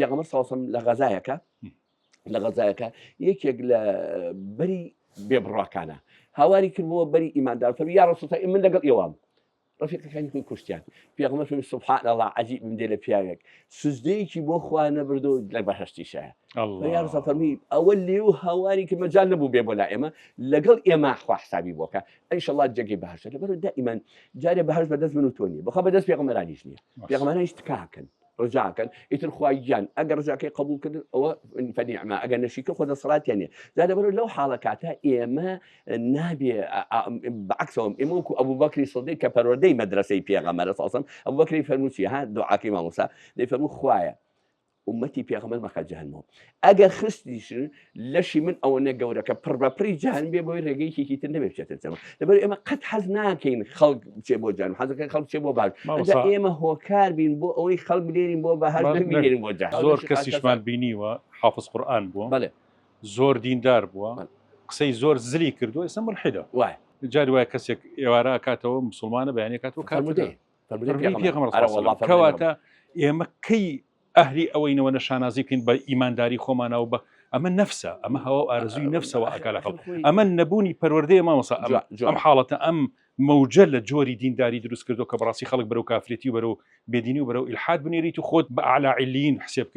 پێغەمبەر صلی الله علیه و سلم لە غەزایەکە لە غەزایەکە یەکێک لە بەری بێبڕاکانە هاواری کردبووە بەری ئیماندار فەرمی یا رسول الله من لەگەڵ ئێوام ڕەفیقەکانی خۆی کوشتیان پێغەمبەر فەرمی سبحان الله عەجیبم دێ لە پیاوێک سجدەیەکی بۆ خوا نەبردو لە بەهەشتیشایە یا رسول فەرمی ئەوە لێ و هاواری کرد مەجال نەبوو بێ بۆ لا ئێمە لەگەڵ ئێمە خوا حسابی بۆکە ئینشەڵڵا جێگەی بەهەشتە لەبەر دائیمەن جارێ بەهەشت بەدەست من و تۆ نییە بەخوا بەدەست پێغەمبەرانیش نییە پێغەمبەرانیش تکاکەن ڕجاکەن ئیتر خوای گیان ئەگەر ڕجاکەی قبول کردن ئەوە فەنیعمە ئەگەر نەشی کرد خۆ دەسەڵاتیان نیە جا لەبەر لەو حاڵە کاتە ئێمە نابێ بەعکسەوە ئێمە وەکو ئەبوو بەکری سدیق کە پەروەردەی مەدرسەی پێغەمبەرە صلی الله علیه و سلم ئەبوو بەکری فەرموو چی ها دوعاکەی مامۆستا دەیفەرموو خوایە ئومەتی پێغەمبەر مەخە جەهەنمەوە ئەگەر خستیشن لەشی من ئەوەنە گەورەکە پڕ بە پڕی جەهەنم بێ بۆی ڕێگەیەکی تر نەبێ بچێتە جەهەنم لەبەر ئێمە قەت حەز ناکەین خەڵک بچێ بۆ جەهەنم حەز دەکەین خەڵک بچێ بۆ بەهەشت ئەجا ئێمە هۆکار بین بۆ ئەوەی خەڵک بنێرین بۆ بەهەشت نەک بنێرین بۆ جەهەنم زۆر کەسیشمان بینیوە حافظ قورئان بووە بەڵێ زۆر دیندار بووە قسەی زۆر زلی کردووە ئێستا ملحدە وایە جاری وایە کەسێک ئێوارە ئەکاتەوە مسوڵمانە بەیانی ئەکاتەوە کافرە فەرموودەی پێغەمبەر صلی الله علیه و سلم کەواتە ئێمە کەی ئەهلی ئەوەینەوە نە شانازی بکەین بە ئیمانداری خۆمانەوە بە ئەمە نەفسە ئەمە هەوا و ئارەزووی نەفسەوە ئەکا لە خەڵک ئەمە نەبوونی پەروەردەیە مامۆستا ئەم ئەم حاڵەتە ئەم مەوجە لە جۆری دینداری دروست کردو کە بەڕاستی خەڵک بەرەو کافرێتی و بەرەو بێدینی و بەرەو ئیلحاد بنێریت و خۆت بە ئەعلا علیین حسێب بکەیت.